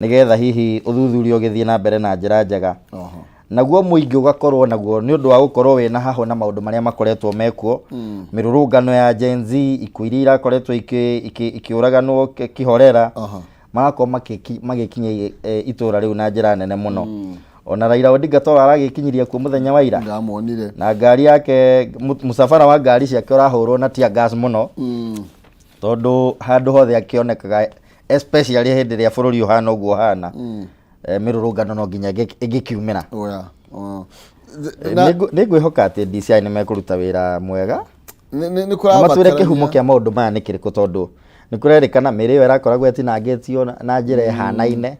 Nĩgetha hihi ũthuthuria ũgĩthiĩ na mbere na njĩra njega. Naguo mũingĩ ũgakorwo naguo nĩ ũndũ wa gũkorwo wĩna hahũ na maũndũ marĩa makoretwo mekuo, mĩrũrũngano ya Gen Z, ikuũ iria irakoretwo ikĩũraganwo kĩhorera, magakorwo magĩkinyia itũra rĩu na njĩra nene mũno. Ona Raila Odinga toro aragĩkinyirie kuo mũthenya wa ira. Ndamuonire. Na ngari yake, mũcabara wa ngari ciake ũrahũrwo na tear gas mũno. Tondũ handũ hothe akĩonekaga, especially hĩndĩ ĩrĩa bũrũri ũhana ũguo ũhana, mĩrũrũngano no nginya ĩngĩkiumĩra. Oya. Oh. Nĩ ngwĩhoka atĩ DCI nĩ mekũruta wĩra mwega nĩ na matwĩre kũrabatarania- kĩhumo kĩa maũndũ maya nĩ kĩrĩkũ, tondũ nĩ kũrerĩkana mĩrĩ ĩyo ĩrakoragwo ĩtinangĩtio na njĩra ĩhanaine.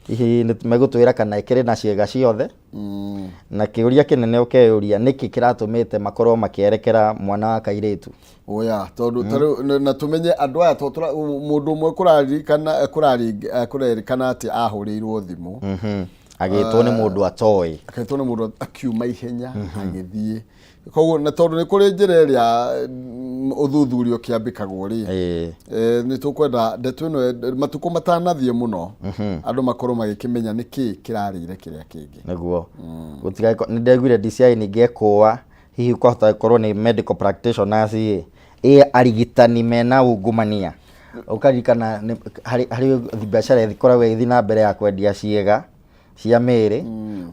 Hihi nĩ megũtwĩra kana ĩkĩrĩ na ciĩga ciothe? Na kĩũria kĩnene ũkeyũria, nĩkĩ kĩratũmĩte makorwo makĩerekera mwana wa kairĩtu? Oya, tondũ tarĩu na tũmenye andũ aya tondũ mũndũ ũmwe kũraririkana kũrerĩkana atĩ ahũrĩirwo thimũ. Agĩtwo nĩ mũndũ atoĩ. Akĩtwo nĩ mũndũ, akiuma ihenya agĩthiĩ. Koguo na tondũ nĩ kũrĩ njĩra ĩrĩa ũthuthuria ũkĩambĩkagwo rĩ, nĩ tũkwenda ndeto ĩno matukũ matanathiĩ mũno andũ makorwo magĩkĩmenya nĩkĩ kĩrarĩire kĩrĩa kĩngĩ. Nĩguo gũtigagĩkorwo nĩ ndaiguire DCI ningĩ ekũa hihi kwahota gũkorwo nĩ medical practitioners ĩ arigitani mena ungumania. Ũkaririkana harĩ biacara ĩkoragwo ĩgĩthiĩ na mbere ya kwendia ciĩga cia mĩĩrĩ.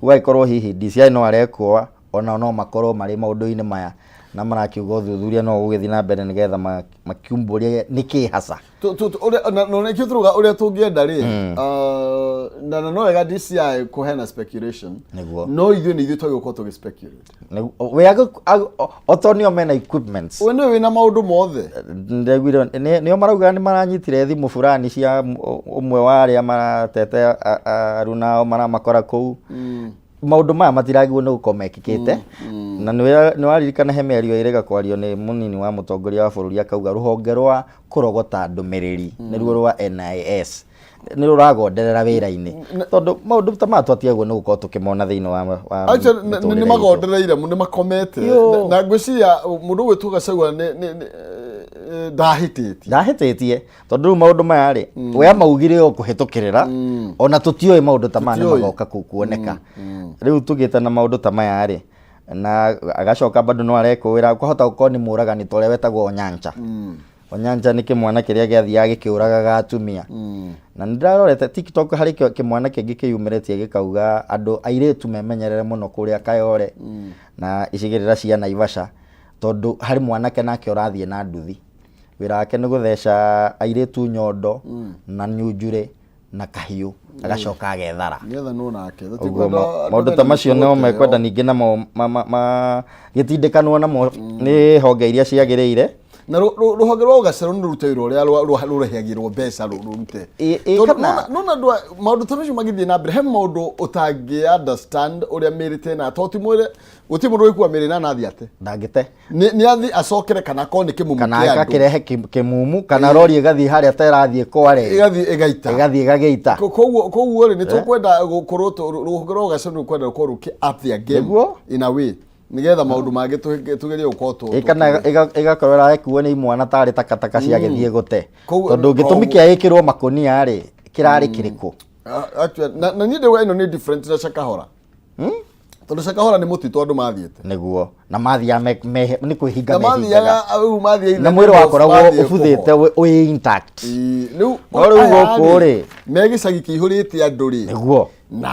Gũgagĩkorwo hihi DCI no arekũa, onao no makorwo marĩ maũndũ-inĩ maya, na marakiuga ũthuthuria no ũgĩthiĩ na mbere nĩgetha makiumbũrie nĩkĩ hasa. Na nĩkĩo tũrauga ũrĩa tũngĩenda rĩ, na no wega DCI kũheana speculation. No ithuĩ nĩ ithuĩ twagĩrĩirwo gũkorwo tũgĩ speculate. Oto nĩo mena equipments. We nĩwe wĩna maũndũ mothe. Ndaiguire nĩo marauga nĩ maranyitire thimũ fulani cia ũmwe wa arĩa maratete aruna ao maramakora kũu. Maũndũ maya matiragĩrĩirwo nĩ gũkorwo mekĩkĩte. Na nĩ waririkana he mĩario ĩrĩga kwario nĩ mũnini wa mũtongoria wa bũrũri, akauga rũhonge rwa kũrogota ndũmĩrĩri, nĩruo rwa NIS, nĩ rũragonderera wĩra-inĩ, tondũ maũndũ ta maya twatiagwo nĩ gũkorwo tũkĩmona thĩinĩ wa Actually, mĩtũrĩre nĩ itũ. Magondereire, nĩ makomete. Na ngwĩciria mũndũ ũgwĩtwo Gachagua ndahĩtĩtie. Ndahĩtĩtie, tondũ rĩu maũndũ maya rĩ, we amaugire o kũhĩtũkĩrĩra, ona tũtiũĩ maũndũ ta maya nĩ Tũtiũĩ. magoka kuoneka. Rĩu tũgĩte na maũndũ ta maya rĩ, na agacoka bado no arekũĩra kwahota gũkorwo nĩ mũragani ta ũrĩa wetagwo Onyancha. Onyancha nĩ kĩmwana kĩrĩa gĩathiaga gĩkĩũragaga atumia. Na nĩ ndĩrarorete TikTok, harĩ kĩmwana kĩngĩ kĩyumĩrĩtie gĩkauga andũ airĩtu memenyerere mũno kũrĩa Kayole na icigĩrĩra cia Naivasha, tondũ harĩ mwanake nake ũrathiĩ na nduthi, wĩra wake nĩ gũtheca airĩtu nyondo na nyunjurĩ na kahiũ, agacoka agethara. Nĩgetha no nake Ũguo maũndũ ta macio no mekwenda ningĩ namo gĩtindĩkanwo namo nĩ honge iria ciagĩrĩire. Na rũhonge rwa ũgacerwo nĩ rũrute wĩra ũrĩa rũrehagĩrwo mbeca rũrute. Ĩ Tondũ kana nona andũ maũndũ ta macio magĩthiĩ na mbere, he maũndũ ũtangĩ understand ũrĩa mĩrĩ ta ĩna, tondũ ti mwĩrĩ, gũtirĩ mũndũ wĩkua mĩrĩ ĩna na athiĩ ate. Ndangĩte. Nĩ athiĩ acokere kana akorwo nĩ kĩmumu kana kĩa andũ. Agakĩrehe kĩmumu kana rori ĩgathiĩ harĩa ta ĩrathiĩ kware. Ĩgathiĩ ĩgaita. Ĩgathiĩ ĩgagĩita. Koguo rĩ, nĩ tũkwenda gũkorwo rũhonge rwa ũgacerwo nĩ rũkwenda gũkorwo rũkĩ up their game in a way, nĩgetha maũndũ mangĩ tũgerie gũkorwo Ĩ kana ĩgakorwo ĩrakuo nĩ imwana tarĩ takataka ciagĩthiĩ gũte, tondũ gĩtũmi kĩa ĩkĩrwo makũnia rĩ, kĩrarĩ kĩrĩkũ? Ah, actually, na niĩ ndĩrauga ĩno nĩ different na Shakahola, tondũ Shakahola nĩ mũtitũ andũ mathiĩte. Nĩguo, na mathiaga nĩ kwĩhinga na mehingaga. Mathiaga rĩu mathiĩ Na mwĩrĩ wakoragwo ũbuthĩte wĩ intact. Rĩu No rĩu aya gũkũ rĩ, me gĩcagi kĩihũrĩte andũ rĩ, na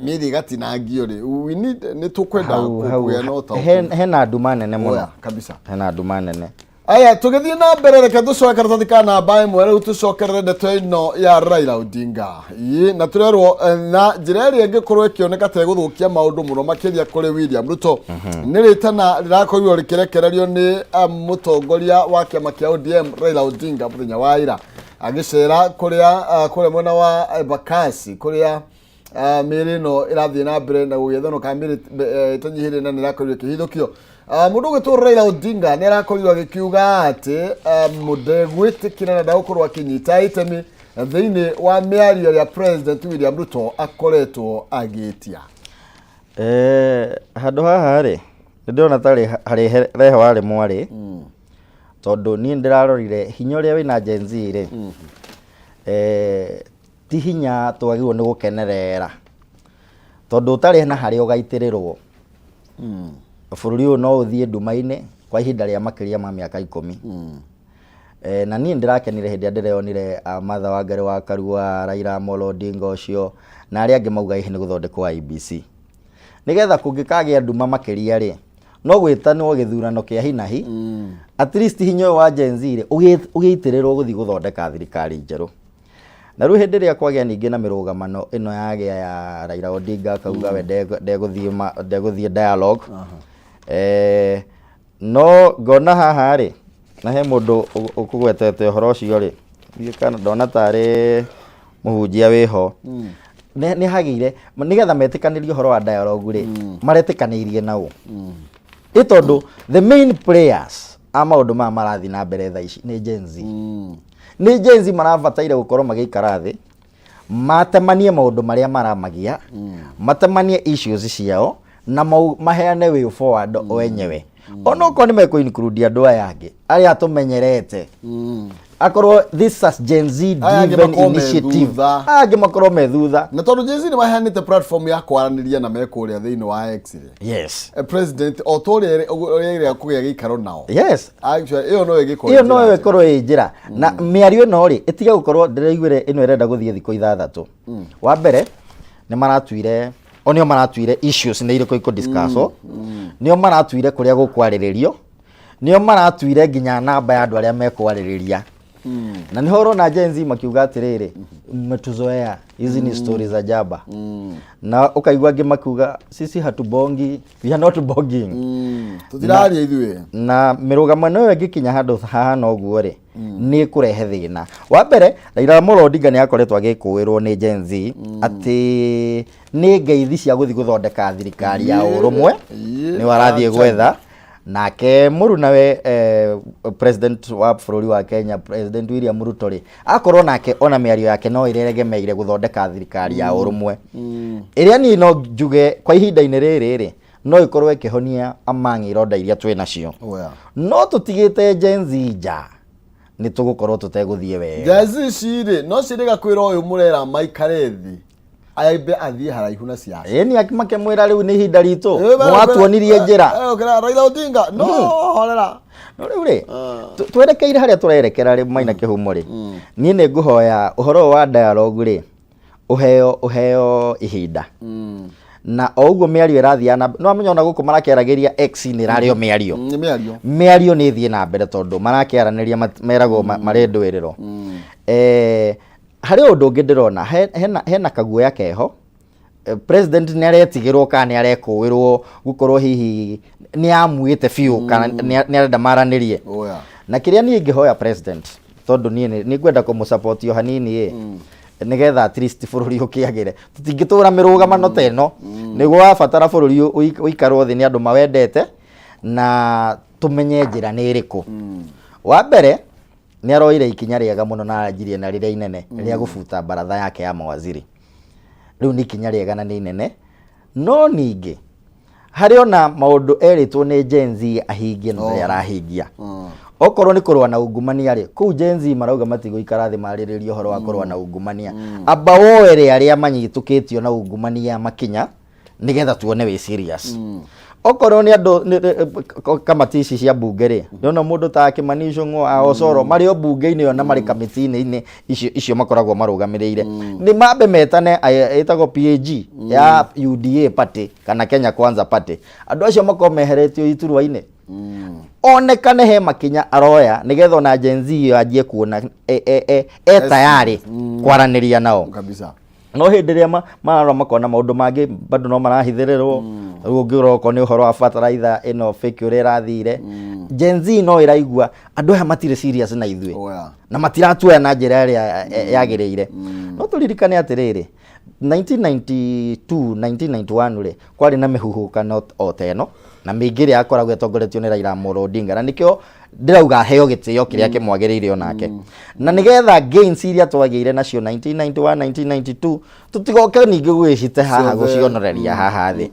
mĩrĩ ĩgatinangio rĩ, we need, nĩ tũkwenda Hau hau kũgĩa na ũtaũku. Hena nduma nene mũno. Oya, kabisa. Hena nduma nene. Aya, tũgĩthiĩ na mbere, reke tũcoke karatathi ka namba 1 rĩu, tũcokerere ndeto ĩno ya Raila Odinga. Ĩ, na tũrerwo na njĩra ĩrĩa ĩngĩkorwo ĩkĩoneka ta ĩgũthũkia maũndũ mũno makĩria kũrĩ William Ruto nĩ rĩtana rĩrakorirwo rĩkĩrekererio nĩ mũtongoria wa kĩama kĩa ODM Raila Odinga mũthenya wa ira agĩcera kũrĩa mwena wa Embakasi, kũrĩa mĩĩrĩ ĩno ĩrathiĩ na mbere na gũgĩethanwo kana mĩĩrĩ ĩtanyihĩire na nĩ ĩrakorirwo ĩkĩhithũkio. Mũndũ ũgwĩtwo Raila Odinga nĩ arakorirwo agĩkiuga atĩ ndegwĩtĩkĩra na ndagũkorwo akĩnyita itemi thĩinĩ wa mĩario ĩrĩa President William Ruto akoretwo agĩtia. Handũ haha rĩ, nĩ ndĩrona tarĩ harĩ reho warĩ mwarĩ, tondũ niĩ nĩ ndĩrarorire hinya ũrĩa wĩna Gen Z rĩ. Ti hinya twagĩrĩirwo nĩ gũkenerera tondũ ũtarĩ na harĩa ũgaitĩrĩrwo, bũrũri ũyũ no ũthiĩ nduma-inĩ kwa ihinda rĩa makĩria ma mĩaka 10. Na niĩ ndĩrakenire hĩndĩ ĩrĩa ndĩreyonire Martha Wangari wa Karua, Raila Amolo Odinga ũcio na arĩa angĩ mauga hihi nĩ gũthondekwo IEBC. Nĩgetha kũngĩkagĩa nduma makĩria rĩ, no gwĩtanwo gĩthurano kĩa hi na hi, at least hinya ũyũ wa Gen Z rĩ, ũgĩitĩrĩrwo gũthiĩ gũthondeka thirikari njerũ. Na rĩu hĩndĩ ĩrĩa kwagĩa ningĩ na mĩrũgamano ĩno yagĩa ya Raila Odinga akauga we ndegũthiĩ dialogue. No ngona haha rĩ, na he mũndũ ũkũgwetete ũhoro ũcio rĩ, ndiũĩ kana ndona tarĩ mũhunjia wĩho. Nĩ hagĩire nĩgetha metĩkanĩrie ũhoro wa dialogue rĩ, maretĩkanĩirie na ũ? Ĩ tondũ the main players a maũndũ maya marathiĩ na mbere thaa ici nĩ Gen Z. Nĩ Gen Z marabataire gũkorwo magĩikara thĩ, matemanie maũndũ marĩa maramagia, matemanie issues ciao na maheane way forward o enyewe. Onokorwo nĩ mekũ include andũ aya angĩ arĩa tũmenyerete, akorwo this is Gen Z Aya angĩ driven makorwo me initiative, thutha. Aya angĩ makorwo me thutha. Na tondũ Gen Z nĩ maheanĩte platform ya kwaranĩria na mekũrĩa thĩinĩ wa X rĩ, president o ta ũrĩa ũrĩa kũgĩa gĩikaro nao. Actually, ĩyo no ĩgĩkorwo Ĩyo no njĩra. ĩkorwo ĩ njĩra na mĩario ĩno rĩ ĩtige gũkorwo ndĩraiguire ĩno ĩrenda gũthiĩ thikũ 6. Wa mbere nĩ maratuire o nĩo maratuire issues nĩ irĩkũ ikũ discuss, nĩo maratuire kũrĩa gũkwarĩrĩrio, nĩo maratuire nginya namba ya andũ arĩa mekwarĩrĩria. Na nĩho ũrona Gen Z makiuga atĩrĩrĩ, "Mmetuzoea, hizi ni stories za jaba." Na ũkaigua angĩ makiuga, "Sisi hatubongi, we are not bonging." Tũtiraria ithuĩ. Na mĩrũgamo ĩyo ĩngĩkinya handũ hahana ũguo rĩ, nĩ ĩkũrehe thĩna. Wa mbere, Raila Amolo Odinga nĩ akoretwo agĩkũĩrwo nĩ Gen Z atĩ nĩ ngeithi cia gũthiĩ gũthondeka thirikari ya ũrũmwe nĩ arathiĩ gwetha. Nake mũrunawe president wa bũrũri wa Kenya, President William Ruto rĩ, akorwo nake ona mĩario yake no ĩregemeire gũthondeka thirikari ya ũrũmwe, ĩrĩa niĩ no njuge kwa ihinda-inĩ rĩrĩ rĩ no ĩkorwo ĩkĩhonia among ironda iria twĩ nacio. No tũtigĩte Gen Z nja, nĩ tũgũkorwo tũtegũthiĩ wega. Gen Z ici rĩ, no ciĩrĩga kwĩra ũyũ mũrera maikare thĩ, ambe athiĩ haraihu na ciaca. Ĩni makĩmwĩra rĩu nĩ ihinda ritũ, mwatuonirie njĩra. Raila Odinga no horera. No rĩu rĩ, twerekeire harĩa tũrerekera rĩ, Maina Kĩhumo rĩ, niĩ nĩ ngũhoya ũhoro ũyũ wa dialogue rĩ ũheo ihinda. Na o ũguo mĩario ĩrathiĩ na no amenya ona gũkũ marakĩaragĩria X nĩ ĩrarĩ o mĩario. Nĩ mĩario. Mĩario nĩ ĩthiĩ na mbere tondũ marakĩaranĩria meragwo marĩ ndwĩrĩro. Harĩ ũndũ ũngĩ ndĩrona hena kaguoya keho. President nĩ aretigĩrwo kana nĩ arekũĩrwo gũkorwo hihi nĩ amuĩte biũ kana nĩ arenda maranĩrie. Na kĩrĩa niĩ ingĩhoya president, tondũ niĩ nĩ ngwenda kũmũsupport o hanini ĩ, nĩgetha at least bũrũri ũkĩagĩre, tũtingĩtũra mĩrũgamano ta ĩno. Nĩguo wabatara bũrũri ũikarwo thĩ nĩ andũ mawendete na tũmenye njĩra nĩ ĩrĩkũ. Wa mbere, nĩ aroire ikinya rĩega mũno na aranjirie na rĩrĩa inene rĩa gũbuta baratha yake ya mawaziri. Rĩu nĩ ikinya rĩega na nĩ inene. No ningĩ harĩ ona maũndũ erĩtwo nĩ Gen Z ahingie na ndarĩ arahingia. Okorwo nĩ kũrũa na ungumania rĩ, kũu Gen Z marauga matigũikara thĩ marĩrĩrie ũhoro wa kũrũa na ungumania. Amba woere arĩa manyitũkĩtio na ungumania makinya nĩgetha tuone wĩ serious. Okorwo nĩ andũ kamati ici cia mbunge rĩ, ndĩrona mũndũ ta Kimani Ichung'wa, a Osoro marĩ o mbunge-inĩ ĩyo na marĩ kamĩtĩ-inĩ icio makoragwo marũgamĩrĩire, nĩ mambe metane ĩtagwo PAG ya UDA party kana Kenya Kwanza party, andũ acio makorwo meheretio iturwa-inĩ, onekane he makinya aroya nĩgetha ona Gen Z ĩyo anjie kuona e tayarĩ kwaranĩria nao. No hĩndĩ ĩrĩa mararora makona maũndũ mangĩ bado no marahithĩrĩrwo. Rĩu ũngĩrora okorwo nĩ ũhoro wa bataraitha ĩno fake ũrĩa ĩrathire, Gen Z no ĩraigua andũ aya matirĩ serious na ithuĩ na matiratuoya na njĩra ĩrĩa yagĩrĩire. No tũririkane atĩrĩrĩ, 1992, 1991 rĩ, kwarĩ na mĩhuhũkano o ta ĩno na mĩingĩ ĩrĩa yakoragwo ĩtongoretio nĩ Raila Amolo Odinga, na nĩkĩo ndĩrauga aheo gĩtĩo kĩrĩa kĩmwagĩrĩire onake, na nĩgetha gains iria twagĩire nacio 1991, 1992 tũtigoke ningĩ gwĩcite haha Ciothe. Gũcionoreria haha thĩ.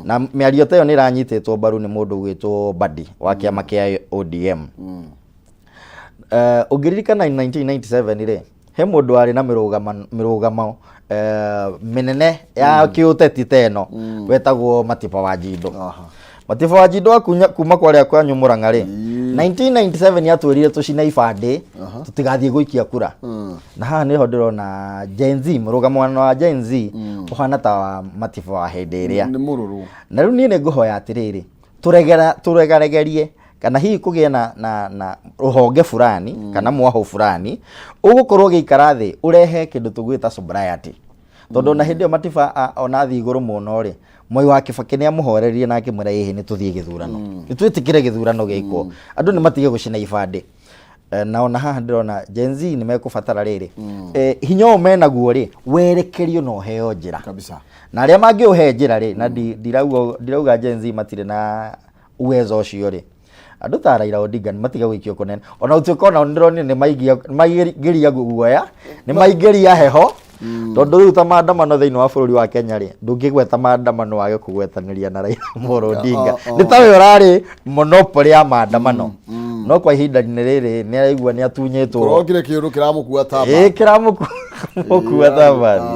Na mĩario ta ĩyo nĩ ĩranyitĩtwo mbaru nĩ mũndũ ũgwĩtwo Mbadi wa kĩama kĩa ODM. Ũngĩririkana in 1997 rĩ, He mũndũ warĩ na mĩrũgamo mĩnene ya kĩũteti ta ĩno, wetagwo Matiba wa Njindo. Matiba wa Njindo akunya kuma kwarĩa kwanyu Mũrang'a rĩ, 1997 atwĩrire tũcine ibandĩ, tũtigathiĩ gũikia kura. Na haha nĩho ndĩrona Gen Z, mũrũgamo wa Gen Z ũhana ta wa Matiba wa hĩndĩ ĩrĩa. Nĩ mũrũrũ. Na rĩu niĩ nĩ ngũhoya atĩrĩrĩ, tũregera tũregaregerie kana hihi kũgĩe na rũhonge fulani kana mwaho fulani ũgũkorwo ũgĩikara thĩ, ũrehe kĩndũ tũgwĩta sobriety, tondũ ona hĩndĩ ĩyo Matiba ona athiĩ igũrũ mũno rĩ, Mwai wa Kibaki nĩ amũhoreririe na akĩmwĩra, ĩhĩ, nĩ tũthiĩ gĩthurano, nĩ twĩtĩkĩre gĩthurano gĩkwo, andũ nĩ matige gũcina ibandĩ. Na ona haha ndĩrona Gen Z nĩ mekũbatara rĩrĩ, hinya ũyũ menaguo rĩ, werekerio na ũheo njĩra kabisa na arĩa mangĩũhe njĩra rĩ. Na ndirauga Gen Z matirĩ na uwezo ũcio rĩ. Andũ ta Raila Odinga nĩ matiga gũikio kũnene, ona gũtuĩka ona ndĩronire nĩ maingĩria guoya, nĩ maingĩria heho, tondũ rĩu ta maandamano thĩinĩ wa bũrũri wa Kenya rĩ, ndũngĩgweta maandamano wage kũgwetanĩria na Raila Amolo Odinga. Nĩ ta we ũrarĩ monopoly ya maandamano, no kwa ihinda-inĩ rĩrĩ nĩ araigua nĩ atunyĩtwo. Kũrokire kĩũndũ kĩramũkua ta ĩĩ, kĩramũkua ta mbathi.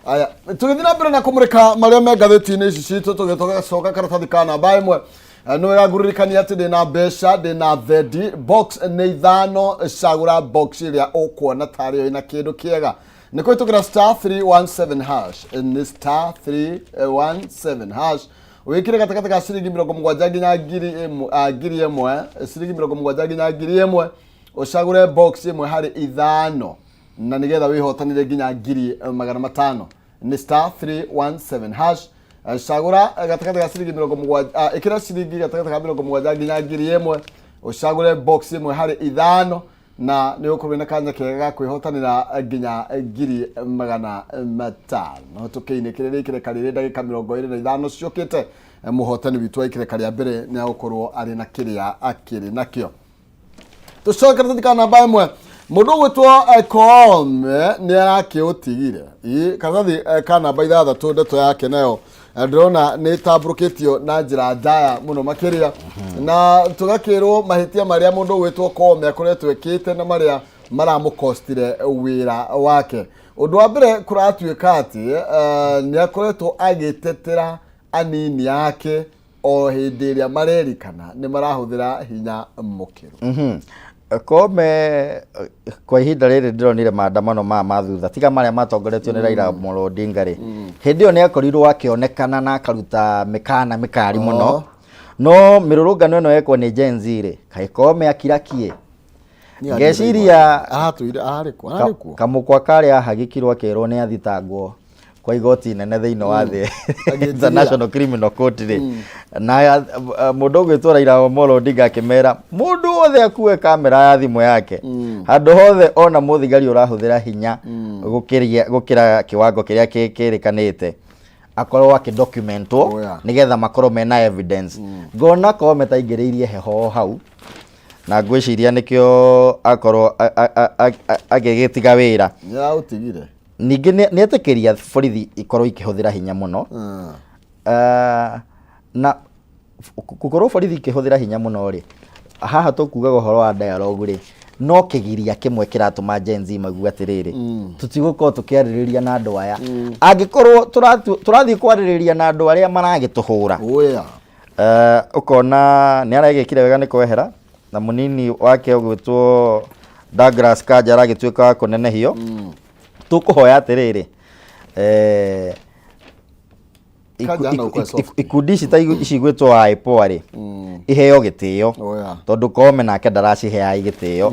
Aya, tũgĩthiĩ na mbere na kũmũrĩka marĩa me ngathĩti-inĩ ici citũ, tũgĩcoka karatathi ka namba 1. Nĩ wega ngũririkania atĩ ndĩna mbeca, ndĩna thendi box nĩ ithano. Cagũra box ĩrĩa ũkuona tarĩ yo ĩna kĩndũ kĩega nĩ kũhĩtũkĩra *317#. Nĩ *317#, wĩkĩre gatagatĩ ka ciringi 70 nginya 1000, ciringi 70 nginya 1000, ũcagũre box ĩmwe harĩ ithano na nĩgetha wĩhotanĩre nginya 500,000. Nĩ *317#. Cagũra gatagatĩ ka ciringi 70, ĩkĩra ciringi gatagatĩ ka 70 nginya 1000, ũcagũre box ĩmwe harĩ ithano na nĩ ũgũkorwo na kanya kega ga kwĩhotanĩra nginya 500,000. Tũkĩinĩkĩrĩria ikereka rĩrĩ ndagĩka 25 ciũkĩte, mũhotani witũ wa ikereka rĩa mbere nĩ agũkorwo arĩ na kĩrĩa akĩrĩ nakĩo. Tũcoke karatathi ka namba 1. Mũndũ ũgwĩtwo Koome nĩ arakĩũtigire. Ĩ, karatathi ka namba 6, ndeto yake nayo ndĩrona nĩ ĩtambũrũkĩtio na njĩra ndaya mũno makĩria, na tũgakĩrwo mahĩtia marĩa mũndũ ũgwĩtwo Koome akoretwo ekĩte na marĩa maramũkostire wĩra wake. Ũndũ wa mbere, kũratuĩka atĩ nĩ akoretwo agĩtetera anini ake o hĩndĩ ĩrĩa marerikana nĩ marahũthĩra hinya mũkĩru. Koome kwa ihinda rĩrĩ ndĩronire maandamano maya ma thutha, tiga marĩa matongoretio nĩ Raila Amolo Odinga rĩ, hĩndĩ ĩyo nĩ akorirwo akĩonekana na akaruta mĩkana mĩkari mũno. No mĩrũrũngano ĩno yekwo nĩ Gen Z rĩ, kaĩ Koome akirakie? Ngeciria Aratũire arĩ kuo, ararĩ kuo. Kamũkwa karĩa ahagĩkirwo akerwo nĩ athitangwo kwa igoti nene thĩinĩ wa thĩ, Agĩtigĩra. International Criminal Court rĩ, na mũndũ ũgwĩtwo Raila Amolo Odinga akĩmera mũndũ wothe akue kamera ya thimũ yake handũ hothe ona mũthigari ũrahũthĩra hinya gũkĩria gũkĩra kĩwango kĩrĩa kĩrĩkanĩte akorwo akĩdocumentwo nĩgetha makorwo mena evidence. Ngona Koome taingĩrĩirie heho o hau, na ngwĩciria nĩkĩo akorwo agĩgĩtiga wĩra. Nĩ araũtigire. Ningĩ nĩ etĩkĩria borithi ikorwo ikĩhũthĩra hinya mũno. Na gũkorwo borithi ikĩhũthĩra hinya mũno rĩ, haha tũkugaga ũhoro wa dialogue rĩ, no kĩgiria kĩmwe kĩratũma Gen Z maigue atĩrĩrĩ, tũtigũkorwo tũkĩarĩrĩria na andũ aya angĩkorwo tũrathiĩ kwarĩrĩria na andũ arĩa maragĩtũhũra. Ũkona nĩ aregĩkire wega nĩ kwehera, na mũnini wake ũgwĩtwo Douglas Kanja aragĩtuĩka wa kũnenehio. Tũkũhoya atĩrĩrĩ, Kanja hana gũkorwo soft. Ikundi ici ta ici igwĩtwo IPOA rĩ, iheo gĩtĩo, tondũ Koome nake ndaraciheaga gĩtĩo.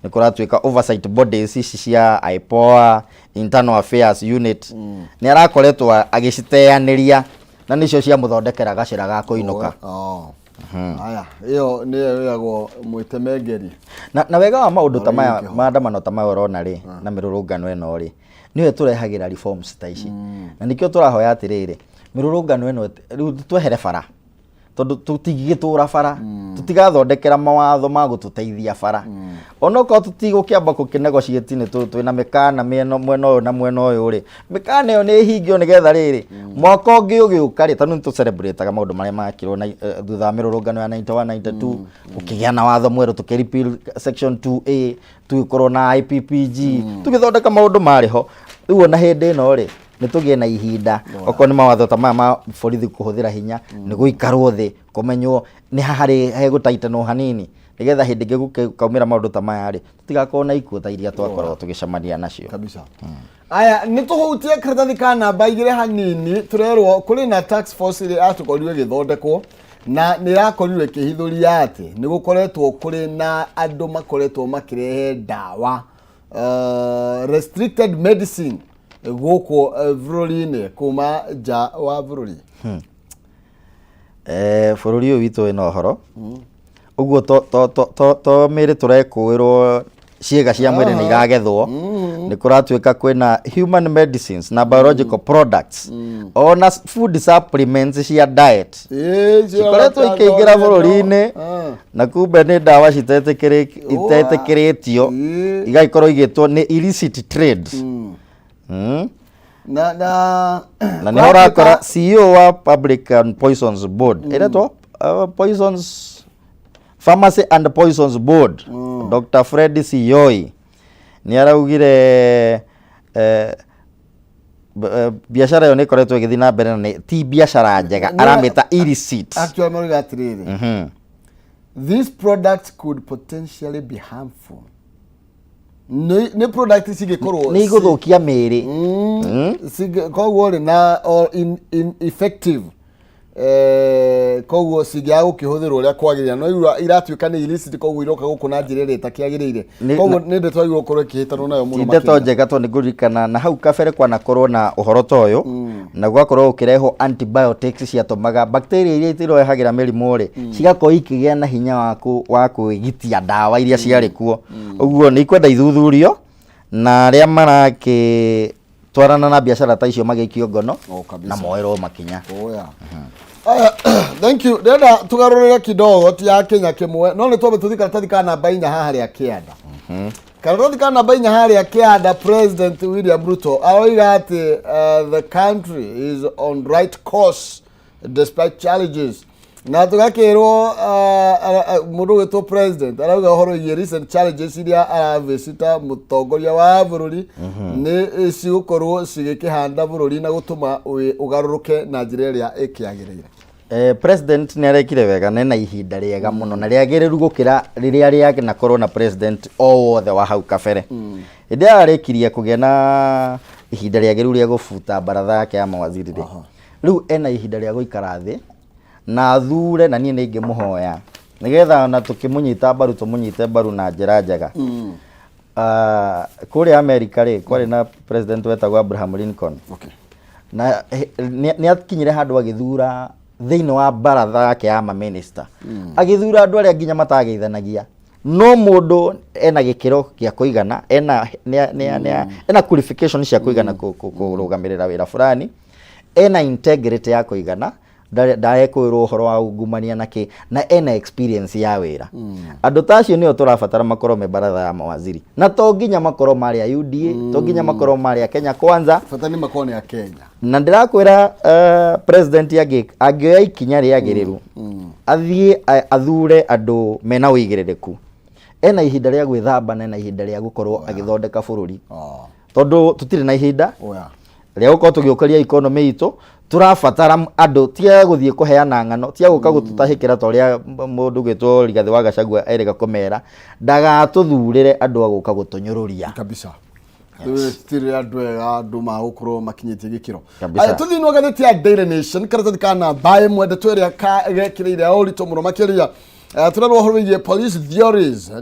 Nĩ kũratuĩka oversight bodies ici cia IPOA, Internal Affairs Unit, nĩ arakoretwo agĩciteanĩria na nĩcio ciamũthondekera gacĩra ga kũinũka. Aya, ĩyo nĩyo ĩragwo mwĩtemengeri. Na wega wa maũndũ ta maya, Marĩa maandamano ta maya ũrona rĩ, na mĩrũrũngano ĩno rĩ, nĩyo ĩtũrehagĩra reforms ta ici. Na nĩkĩo tũrahoya atĩrĩrĩ, mĩrũrũngano ĩno rĩu twehere bara. Tondũ tũtingĩgĩtũra bara, tũtigathondekera mawatho ma gũtũteithia bara. Onokorwo tũtigũkĩamba gũkĩnegotiate, nĩ twĩna mĩkana mĩena mwena ũyũ na mwena ũyũ rĩ, mĩkana ĩyo nĩ ĩhingio nĩgetha rĩrĩ mwaka ũngĩ ũgĩũka rĩ, tondũ nĩ tũcelebrataga maũndũ marĩa makirwo na thutha wa mĩrũrũngano ya 91 92, gũkĩgĩa na watho mwerũ, tũkĩ repeal section 2A, tũgĩkorwo na IPPG, tũgĩthondeka maũndũ marĩ ho. Rĩu ona hĩndĩ ĩno rĩ, nĩ tũgĩe na ihinda, okorwo nĩ mawatho ta maya ma borithi kũhũthĩra hinya, nĩ gũikarwo thĩ kũmenywo nĩ ha harĩ hegũtaitanwo hanini, nĩgetha hĩndĩ ĩngĩ gũkaumĩra maũndũ ta maya rĩ, tũtigakorwo na ikuũ ta iria twakorwo tũgĩcemania nacio. Kabisa. Aya, nĩ tũhutie karatathi ka namba 2 hanini. Tũrerwo kũrĩ na task force ĩrĩa yatũkorirwo ĩgĩthondekwo na nĩ ĩrakorirwo ĩkĩhithũria atĩ nĩ gũkoretwo kũrĩ na andũ makoretwo makĩrehe ndawa, restricted medicine, gũkũ bũrũri-inĩ kuma nja wa bũrũri. Bũrũri ũyũ witũ wĩna ũhoro ũguo to mĩrĩ tũrekũĩrwo, ciĩga cia mwĩrĩ nĩ iragethwo. Nĩ kũratuĩka kwĩna human medicines na biological products, ona food supplements cia diet cikoretwo ikĩingĩra bũrũri-inĩ, na kumbe nĩ ndawa itetĩkĩrĩtio, igagĩkorwo igĩtwo nĩ illicit trade. Na Na nĩho ũrakora CEO wa Public and Poisons Board, ĩretwo Poisons Pharmacy and Poisons Board, Dr. Fred Siyoi, nĩ araugire biacara ĩyo nĩ ĩkoretwo ĩgĩthiĩ na mbere na ti biacara njega, aramĩta illicit. Actually marauga atĩrĩrĩ, "These products could potentially be harmful." Nĩ product cingĩkorwo nĩ igũthũkia mĩĩrĩ. Koguo rĩ na or ineffective, koguo cingĩaga gũkĩhũthĩrwo ũrĩa kwagĩrĩire, no iratuĩka nĩ illicit, koguo iroka gũkũ na njĩra ĩrĩa ĩtakĩagĩrĩire. Koguo nĩ ndeto yagĩrĩirwo gũkorwo ĩkĩhĩtanwo nayo mũno Ti ndeto makĩria. njega, tondũ nĩ ngũririkana na hau kabere kwanakorwo na ũhoro ta ũyũ, na gwakorwo gũkĩrehwo antibiotics ciatũmaga bacteria iria itirehagĩra mĩrimũ rĩ, cigakorwo ikĩgĩa na hinya wa kwĩgitia ndawa iria ciarĩ kuo. Ũguo nĩ ikwenda ithuthurio, na arĩa marakĩtwarana na biacara ta icio magĩikio ngono Oh, kabisa. na moerwo makinya. Oh, yeah. Aya, thank you. Ndĩrenda tũgarũrĩre kidogo, ti ya Kenya kĩmwe, no nĩ twambe tũthiĩ karatathi ka namba 4 haha rĩa kĩanda. Karatathi ka namba 4 harĩa kĩanda, President William Ruto aroiga atĩ the country is on right course despite challenges, na tũgakĩrwo mũndũ ũgwĩtwo president arauga ũhoro wĩgiĩ recent challenges iria aravĩcita mũtongoria wa bũrũri nĩ cigũkorwo cigĩkĩhanda bũrũri na gũtũma ũgarũrũke na njĩra ĩrĩa ĩkĩagĩrĩire. President nĩ arekire wega na ena ihinda rĩega mũno na rĩagĩrĩru gũkĩra rĩrĩa rĩanakorwo na president o wothe wa hau kabere. Hĩndĩ ĩrĩa arĩkirie kũgĩa na ihinda rĩagĩrĩru rĩa gũbuta baratha yake ya mawaziri rĩ, rĩu ena ihinda rĩa gũikara thĩ na athure, na niĩ nĩ ingĩmũhoya nĩgetha ona tũkĩmũnyita mbaru, tũmũnyite mbaru na njĩra njega. Kũrĩa America rĩ, kwarĩ na president wetagwo Abraham Lincoln, na nĩ akinyire handũ agĩthura thĩinĩ wa baratha yake ya maminista, agĩthura andũ arĩa nginya matageithanagia, no mũndũ ena gĩkĩro gĩa kũigana, ena ena qualification cia kũigana kũrũgamĩrĩra wĩra fulani, ena integrity ya kũigana, ndarekwĩrwo ũhoro wa ungumania na kĩ, na ena experience ya wĩra. Andũ ta acio nĩo tũrabatara makorwo me baratha ya mawaziri, na to nginya makorwo marĩ a UDA, to nginya makorwo marĩ a Kenya Kwanza. Bata nĩ makorwo nĩ a Kenya. Na ndĩrakwĩra, president angĩoya ikinya rĩagĩrĩru, athiĩ athure andũ mena ũigĩrĩrĩku, ena ihinda rĩa gwĩthamba na ena ihinda rĩa gũkorwo agĩthondeka bũrũri, tondũ tũtirĩ na ihinda rĩa gũkorwo tũgĩũkĩria economy itũ. Tũrabatara andũ tia gũthiĩ kũheana ng'ano, tia gũka gũtũtahĩkĩra ta ũrĩa mũndũ gwĩtwo Rigathĩ wa Gachagua erĩga kũmera ndagatũthurĩre andũ a gũka gũtũnyũrũria. Kabisa, tirĩ andũ ega, andũ magũkorwo makinyĩtie gĩkĩro. Kabisa. Aya, tũthiĩ nwa ngathĩti ya Daily Nation, karatathi ka namba 1, ndeto ĩrĩa gekĩrĩire ya ũritũ mũno makĩria. Tũrerwo ũhoro wĩgiĩ police theories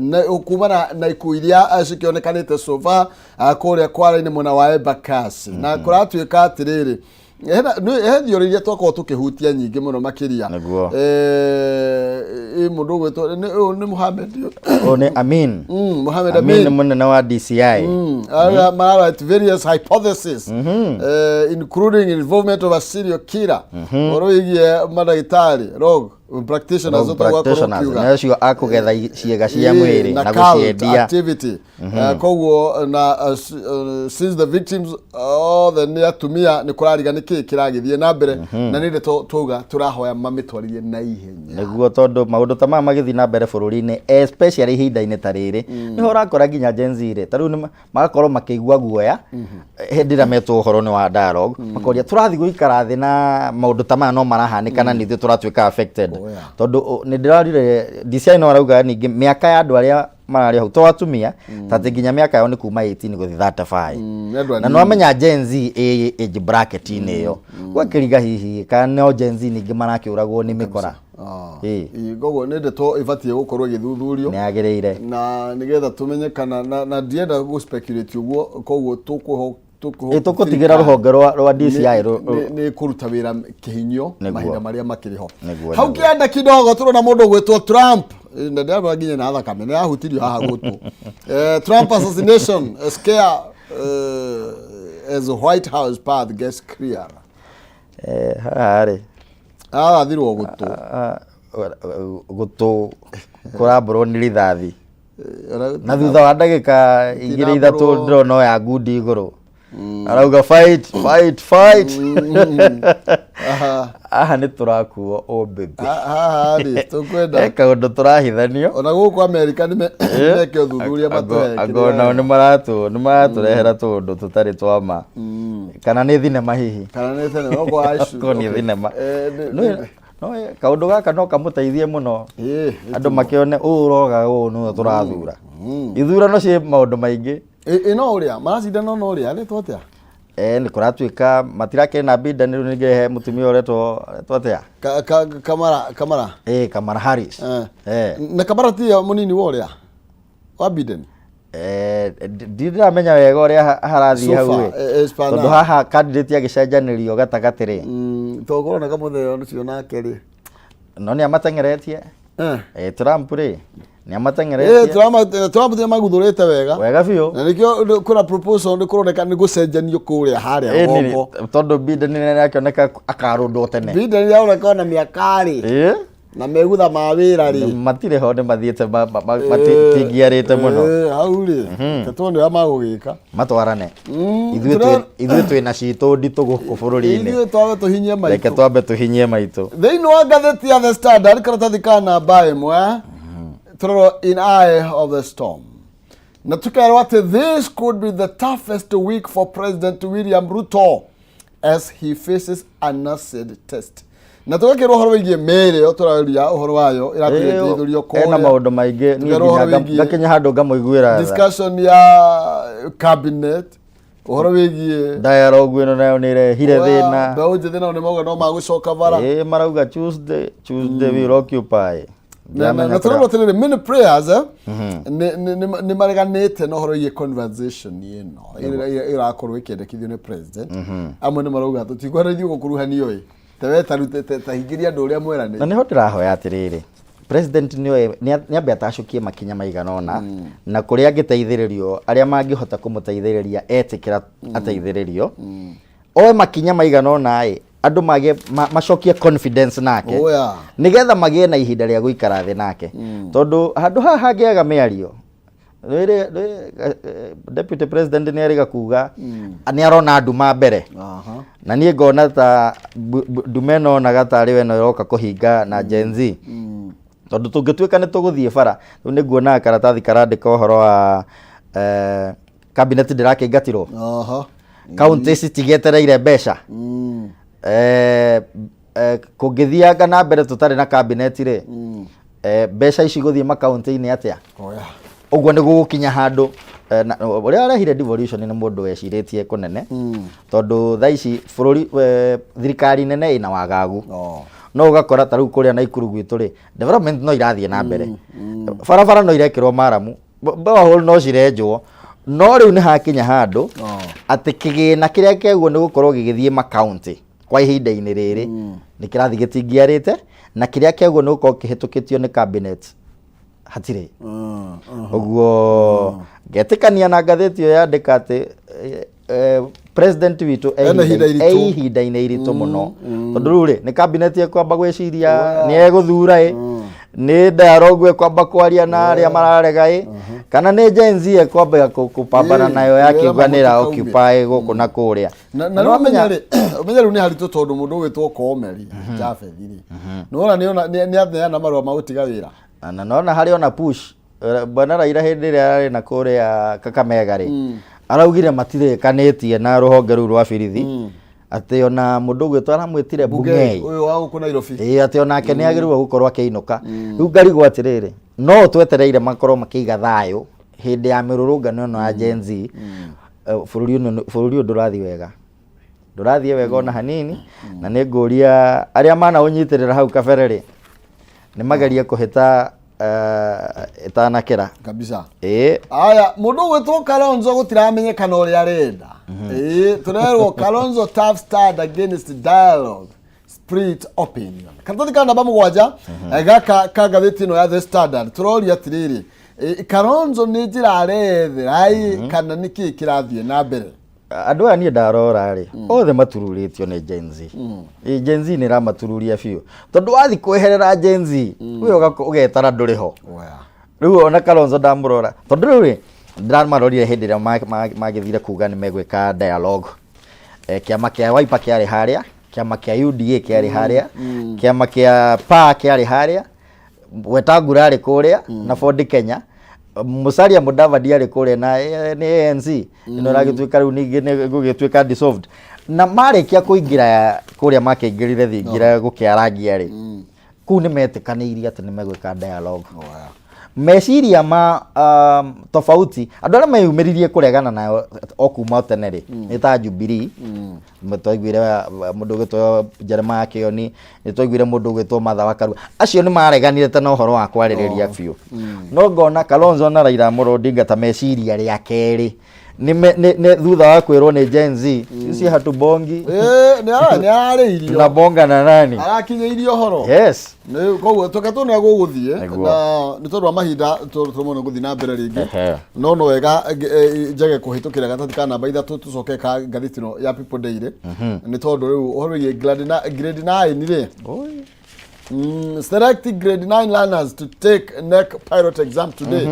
kumana na ikuũ iria cikĩonekanĩte so far kũrĩa Kwara-inĩ, mwena wa Embakasi, na kũratuĩka atĩrĩrĩ, he theory iria twakorwo tũkĩhutia nyingĩ mũno makĩria. Mũndũ ũgwĩtwo ũyũ nĩ Mohamed. Ũyũ nĩ Amin. Mohamed Amin Amin. nĩ mũnene wa DCI. Mararite various hypotheses, including involvement of a serial killer, ũhoro wĩgiĩ mandagĩtarĩ rogue. Practitioners Rogue ũguo akorwo practitioners, ũkiuga. nĩ acio a kũgetha ciĩga cia Ĩĩ, mwĩrĩ na cult gũciendia. activity. Koguo na since the victims othe nĩ atumia, nĩ kũrariga nĩ kĩĩ kĩragĩthiĩ na mbere, na nĩ ndeto twauga tũrahoya mamĩtwarithie na ihenya. Nĩguo, tondũ maũndũ ta maya magĩthiĩ na mbere bũrũri-inĩ, especially ihinda-inĩ ta rĩrĩ, nĩho ũrakora nginya Gen Z rĩ, ta rĩu magakorwo makĩigua guoya hĩndĩ ĩrĩa metwo ũhoro nĩ wa dialogue, makoria tũrathiĩ gũikara thĩ na maũndũ ta maya no marahanĩka na nithuĩ tũratuĩka affected. Oh, yeah. Tondũ nĩ ndĩrorire DCI no arauga ningĩ mĩaka ya andũ arĩa mararĩ hau to atumia, ta atĩ nginya mĩaka yao nĩ kuma 18 gũthiĩ 35. Nĩ andũ Na anini. nĩwamenya Gen Z ĩ age bracket-inĩ ĩyo, gwakĩriga hihi kana no Gen Z ningĩ marakĩũragwo nĩ mĩkora. Ĩĩ. Ĩĩ, koguo nĩ ndeto ĩbatiĩ gũkorwo ĩgĩthuthurio Nĩ yagĩrĩire. Na nĩgetha tũmenye kana na ndienda gũ speculate ũguo, koguo tũkũho Ĩ, tũkũtigĩra rũhonge rwa DCI nĩ kũruta wĩra kĩhinyio mahinda marĩa makĩrĩ ho. Hau kĩanda kidogo tũrona mũndũ ũgwĩtwo Trump. Na ndĩramenya nginya na thakame nĩ yahutirio haha gũtũ. Trump assassination scare as White House path gets clearer. Haha rĩ Arathirwo gũtũ. Gũtũ kũrambũrwo nĩ rithathi na thutha wa ndagĩka 2 3 ndĩrona oya ngundi igũrũ, arauga, "Fight, fight, fight." Haha nĩ tũrakuo o baby. Haha rĩ tũkwenda He kaũndũ tũrahithanio. Ona gũkũ Amerika nĩ meke ũthuthuria matũhe. Anga onao nĩ maratũrehera tũũndũ tũtarĩ twa ma, kana nĩ thinema hihi. Kana nĩ tene no kwa acu. Okorwo nĩ thinema. No kaũndũ gaka no kamũteithie mũno, andũ makĩone ũũ ũroga ũũ nĩwe tũrathura. Ithurano ciĩ maũndũ maingĩ. Ĩ no ũrĩa maracindana no ũrĩa aretwo atĩa? Nĩ kũratuĩka matirakĩrĩ na Biden, rĩu ningĩ he mũtumia ũretwo atĩa? Kamara. Ĩ, Kamala Harris. Na Kamara ti mũnini wa ũrĩa wa Biden? Ndiramenya wega ũrĩa harathiĩ So hau far, ĩ. as per Tondũ now. haha candidate agĩcenjanĩrio gatagatĩ rĩ. To kũrona kamũthee ũcio nake rĩ. No nĩ amateng'eretie. Trump rĩ nĩ amateng'eretie. Trump nĩ maguthũrĩte wega. Wega biũ. Na nĩkĩo kwĩna proposal nĩ kũroneka nĩ gũcenjanio kũrĩa harĩa rũgongo. Tondũ Biden nĩ akĩoneka akarũndwo tene. Biden nĩaroneka ona mĩaka rĩ na megutha ma wĩra rĩ. Matirĩ ho, nĩ mathiĩte matingiarĩte mũno. Hau rĩ te tuone ũrĩa magũgĩka. Matwarane. Ithuĩ ithuĩ twĩna citũ nditũ gũkũ bũrũri-inĩ. Ithuĩ twambe tũhinyie Reke maitũ. Twambe tũhinyie maitũ. Thĩinĩ wa ngathĩti ya The Standard, karatathi ka namba 1, tũrorwo "In Eye of the Storm", na tukerwo atĩ this could be the toughest week for President William Ruto as he faces an acid test, na tũgakĩrwo ũhoro wĩgiĩ mĩĩrĩ ĩyo tũraria ũhoro wayo ĩrakĩrĩteithũrio Ena maũndũ maingĩ niĩ Tũkerwo ũhoro nginya wĩgiĩ ngakinya handũ ngamũiguĩra tha. Discussion ya cabinet, ũhoro wĩgiĩ Dialogue ĩno nayo nĩ ĩrehire thĩna. Mbeũ njĩthĩ nao nĩ mauga no magũcoka bara. Ĩ, marauga Tuesday, Tuesday we will occupy. Na Ndiramenya na kũrĩa- tũrerwo atĩrĩrĩ, many prayers nĩ mareganĩte na ũhoro wĩgiĩ conversation ĩno ĩrĩa ĩrakorwo ĩkĩendekithio nĩ president. Amwe nĩ marauga tũtikwenda ithuĩ gũkuruhanio ĩ tawe ta hingĩria andũ ũrĩa Na mweranĩire. nĩho ndĩrahoya atĩrĩrĩ, president nĩoe nĩambe atacũkie makinya maigana ũna, na kũrĩa angĩteithĩrĩrio, arĩa mangĩhota kũmũteithĩrĩria, etĩkĩra ateithĩrĩrio, oe makinya maigana ũna ĩ andũ magĩe macokie confidence nake, nĩgetha magĩe na ihinda rĩa gũikara thĩ nake, tondũ handũ haha hangĩaga mĩario deputy president nĩ erĩga kuga nĩ arona nduma mbere. Na niĩ ngona ta nduma ĩno onaga tarĩ we ĩno ĩroka kũhinga na Gen Z, tondũ tũngĩtuĩka nĩ tũgũthiĩ bara rĩu, nĩ nguonaga karatathi karandĩka ũhoro wa cabinet ndĩrakĩingatirwo, kaunti citigĩetereire mbeca. Kũngĩthianga na mbere tũtarĩ na cabinet rĩ, mbeca ici gũthiĩ makaunti-inĩ atĩa? Ũguo nĩ gũgũkinya handũ ũrĩa arehire devolution nĩ mũndũ wecirĩtie kũnene, tondũ thaa ici bũrũri thirikari nene ĩna wagagu. No ũgakora ta rĩu kũrĩa Naikuru gwitũ rĩ, development no irathiĩ na mbere, barabara no irekĩrwo maramu, borehole no cirenjwo, no rĩu nĩ hakinya handũ atĩ kĩgĩna kĩrĩa kĩaguo nĩ gũkorwo gĩgĩthiĩ makaunti kwa ihinda-inĩ rĩrĩ nĩ kĩrathiĩ gĩtingiarĩte, na kĩrĩa kĩaguo nĩ gũkorwo kĩhĩtũkĩtio nĩ cabinet hatirĩ. Ũguo ngetĩkania na ngathĩti ĩyo yandĩka atĩ President witũ e Ena ihinda ihinda- iritũ. e ihinda-inĩ iritũ mũno, tondũ rĩu rĩ, nĩ cabinet ĩkwamba gwĩciria nĩ egũthura ĩ, nĩ dialogue ĩkwamba kwaria na arĩa mararega ĩ, kana nĩ Gen Z ĩkwamba kũpambana nayo wĩra yakiuga nĩ ĩra mamũtuka occupy gũkũ na kũrĩa. Na rĩu ũmenye rĩ, ũmenye rĩu nĩ haritũ tondũ mũndũ ũgwĩtwo Koome rĩ, Japheth rĩ, nĩwona nĩ aneana marũa ma gũtiga wĩra. Na nona harĩ ona push. Bwana Raila hĩndĩ ĩrĩa ararĩ na kũrĩa Kakamega rĩ, araugire matirĩkanĩtie na rũhonge rũu rwa birithi, atĩ ona mũndũ ũgwĩtwo, aramwĩtire Bungei, ũyũ wa gũkũ Nairobi, ĩĩ, atĩ onake nĩ agĩrĩirwo gũkorwo akĩinũka. Rĩu ngarigwo atĩrĩrĩ, no twetereire makorwo makĩiga thayũ hĩndĩ ya mĩrũrũngano ĩno ya Gen Z? Bũrũri ũyũ, bũrũri ũyũ ndũrathiĩ wega, ndũrathiĩ wega ona hanini. Na nĩ ngũria arĩa manaũnyitĩrĩra hau kabere rĩ, nĩ magerie kũhĩta ĩtanakĩra. Kabisa. Ĩĩ. Aya, mũndũ ũgwĩtwo Kalonzo gũtiramenyekana ũrĩa arenda. Ĩĩ, tũrerwo Kalonzo tough stand against dialogue split opinion. Karatathi ka namba 7 gaka ka ngathĩti ĩno ya The Standard, tũroria atĩrĩrĩ, Kalonzo nĩ njĩra arethera ĩ, kana nĩ kĩĩ kĩrathiĩ na mbere? Andũ aya niĩ ndarora rĩ, othe matururĩtio nĩ Gen Z. Ĩ, Gen Z nĩ ĩramatururia biũ, tondũ wathiĩ kweherera Gen Z we ũgetara ndũrĩ ho. Oya. Rĩu ona Kalonzo ndamũrora, tondũ rĩu rĩ, ndĩramarorire hĩndĩ ĩrĩa magĩthire kuga nĩ megwĩka dialogue. Kĩama kĩa Wiper kĩarĩ harĩa, kĩama kĩa UDA kĩarĩ harĩa, kĩama kĩa PA kĩarĩ harĩa, Wetangula arĩ kũrĩa na Ford Kenya, Musalia Mudavadi arĩ kũrĩa na nĩ ANC ĩno ĩragĩtuĩka rĩu ningĩ nĩ gũgĩtuĩka dissolved. Na marĩkia kũingĩra kũrĩa, makĩingĩrire thingira gũkĩarangia rĩ, kũu nĩ metĩkanĩirie atĩ nĩ megwĩka dialogue. Oya. Meciria ma tofauti, andũ arĩa meyumĩririe kũregana nayo o kuma tene rĩ, nĩ ta Jubilee. Nĩ twaiguire mũndũ ũgwĩtwo Jeremiah Kioni, nĩ twaiguire mũndũ ũgwĩtwo Martha wa Karua, acio nĩ mareganire tene ũhoro wa kwarĩrĩria biũ. No ngona Kalonzo na Raila Amolo Odinga ta meciria rĩa kerĩ nĩ thutha wa kwĩrwo nĩ Gen Z, sisi hatubongi. Ĩĩ, nĩ ararĩirio. Tunabonga na nani? Arakinyĩirio ũhoro. Yes. Koguo toke tuone gũgũthiĩ. Nĩguo. Na nĩ tondũ wa mahinda tũremwo gũthiĩ na mbere rĩngĩ. No wega njage kũhĩtũkĩra gatathi ka namba 3, tũcoke ka ngathĩti ĩno ya People Daily, nĩ tondũ rĩu ũhoro wĩgiĩ grade 9 rĩ. Oi. Select grade 9 learners to take KNEC pilot exam today.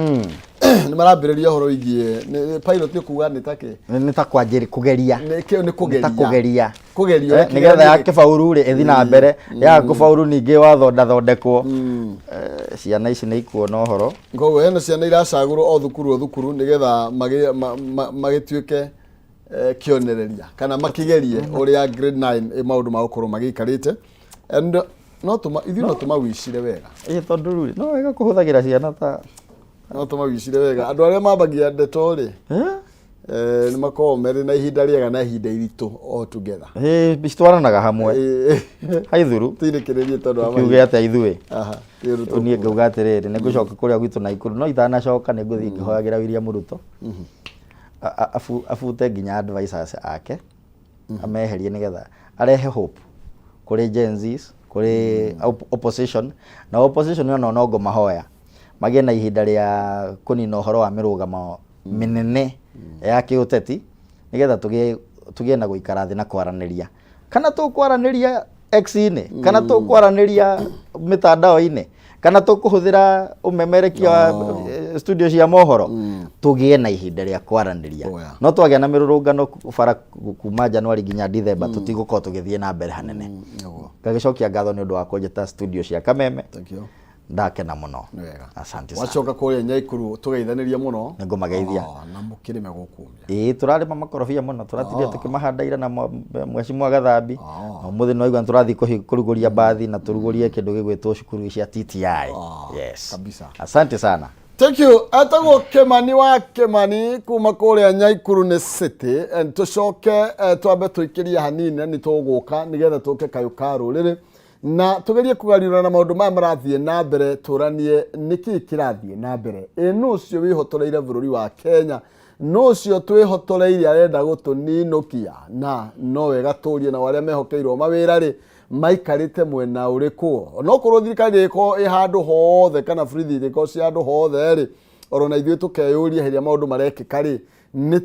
Nĩ marambĩrĩria ũhoro wĩgiĩ pilot, nĩ kuga nĩ takĩ? Nĩ ta kwanjĩrĩ kũgeria. Nĩ kĩo nĩ kũgeria. Nĩ ta kũgeria. Kũgeria ũrĩa Nĩgetha kĩgeranio. ya kĩbauru rĩ, ĩthi na mbere, ya kũbauru ningĩ wathondathondekwo. Ciana ici nĩ ikuona ũhoro. Koguo hena ciana iracagũrwo o thukuru o thukuru nĩgetha magĩtuĩke kĩonereria kana makĩgerie ũrĩa grade 9 maũndũ magũkorwo magĩikarĩte, and no tũma ithuĩ no tũmawicire wega. Ĩ, tondũ rĩu no wega kũhũthagĩra ciana ta No tũmawicire wega. Andũ arĩa mambagia ndeto rĩ, nĩ makoragwo marĩ na ihinda rĩega na ihinda iritũ all together. Ĩ, citwaranaga hamwe. Haithuru. Tũirĩkĩrĩrie tondũ wa kiuge mahinda. Atĩa ithuĩ? Aha, ti ũndũ Rĩu niĩ tũkuga. ngauga atĩrĩrĩ, nĩ ngũcoka kũrĩa gwitũ Naikuru, no itanacoka nĩ ngũthiĩ ngĩhoyagĩra William Ruto abute nginya advisors ake, ameherie nĩgetha arehe hope kũrĩ Gen Zs, kũrĩ opposition. Na opposition ona no ngũmahoya magĩe na ihinda rĩa kũnina ũhoro wa mĩrũgamo mĩnene ya kĩũteti, nĩgetha tũgĩe na gũikara thĩ na kwaranĩria, kana tũkwaranĩria X-inĩ, kana tũkwaranĩria mĩtandao-inĩ, kana tũkũhũthĩra ũmemerekia wa studio cia mohoro, tũgĩe na ihinda rĩa kwaranĩria. Oh, yeah. No twagĩa na mĩrũrũngano bara kuma January nginya December, tũtigũkorwo tũgĩthiĩ na mbere hanene. Ngagĩcokia ngatho nĩ ũndũ wa kũnjĩta studio cia Kameme. Thank you. Ndakena mũno. Nĩ wega. Asante sana. Wacoka kũrĩa Nyaikuru tũgeithanĩrie mũno. Nĩngũmageithia. Oh, na mũkĩrĩme gũkumia. Ĩĩ, tũrarĩma makorobia mũno, tũratindire tũkĩmahanda ira na mheshimiwa Gathambi. Na ũmũthĩ nĩ waigua nĩtũrathiĩ kũrugũria mbathi na tũrugũrie kĩndũ gĩgwĩtwo cukuru cia TTI. Yes. Kabisa. Asante sana. Thank you. Etagwo Kimani wa Kimani kuma kũrĩa Nyaikuru nĩ City. Tũcoke twambe tũikĩrie hanini na nĩ tũgũka nĩgetha tũke kayũ ka rũrĩrĩ na tũgerie kũgariũra maũndũ maya marathiĩ na mbere, tũranie nĩkĩ kĩrathiĩ na mbere. Ĩ nũ ũcio wĩhotoreire bũrũri wa Kenya? Nũ ũcio twĩhotoreire arenda gũtũninũkia? Na no wega tũrie, nao arĩa mehokeirwo mawĩra rĩ, maikarĩte mwena ũrĩkũ? Onokorwo thirikari ĩgĩkorwo ĩ handũ hothe kana borithi ĩgĩkorwo ci handũ hothe rĩ, oro na ithuĩ tũkeyũria hĩrĩa maũndũ marekĩka rĩ. Nĩ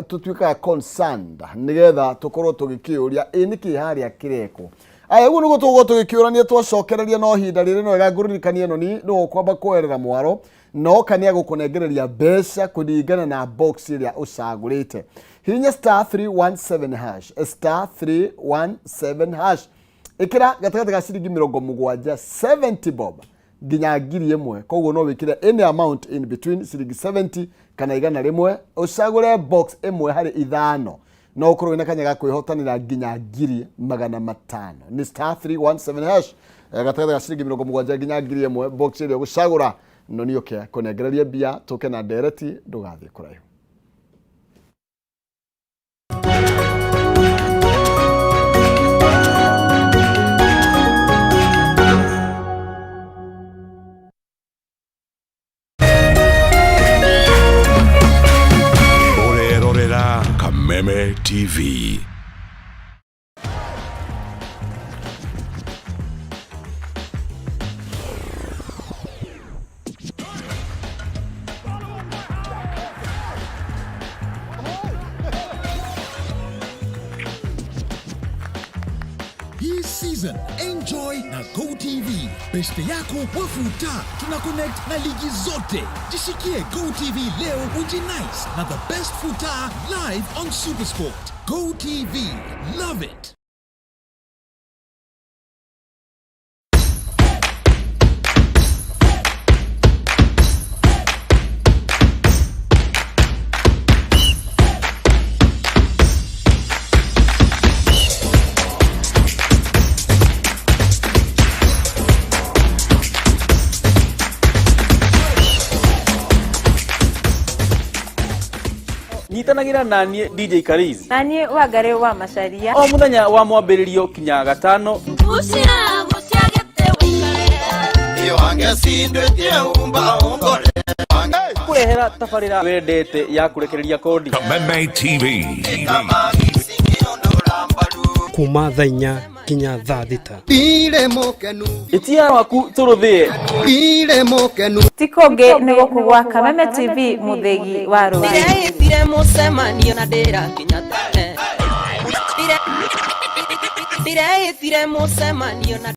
tũtuĩkaga concerned nĩgetha tũkorwo tũgĩkĩũria ĩ nĩkĩ harĩa kĩrekwo. Aya, ũguo nĩguo tũgũkorwo tũgĩkĩũrania twacokereria, no ihinda rĩrĩ no wega ngũririkanie ĩno ni nĩwe ũkwamba kwoerera mwaro na oka nĩ agũkũnengereria mbeca kũringana na box ĩrĩa ũcagũrĩte. Hihinya star 317 hash, star 317 hash, ĩkĩra gatagatĩ ga ciringi 70, 70 bob, nginya 1000. Koguo no wĩkĩre any amount in between ciringi 70 kana 100, ũcagũre box ĩmwe harĩ ithano, no ũkorwo wĩna kanya ga kwĩhotanĩra nginya 500,000. Nĩ star 317 hash, gatagatĩ ga ciringi 70 nginya 1000, box ĩrĩa ũgũcagũra no nĩ ũke kũnengereria mbia. Tũke na ndereti, ndũgathiĩ kũraihu. Ũrerorera Kameme TV. Hii season enjoy na GoTV. Beste yako wafuta, tuna connect na ligi zote. Jishikie GoTV leo ujinice na the best futa live on Supersport. GoTV, love it. Nyitanagĩra na niĩ DJ Kariz na niĩ Wangarĩ wa Macaria o mũthenya wa mwambĩrĩrio kinya gatano. Kũrehera tabarĩra wendete ya kũrekereria kodi. Kameme TV. Kuma thaa 4 nginya thaa 6. Ĩtia waku tũrũthĩe. Ti kũngĩ nĩ gũkũ gwa Kameme TV, mũthĩgi wa rũrĩrĩ. Ndireitire mũcemanio na ndĩrakinya tene. Ndireitire mũcemanio na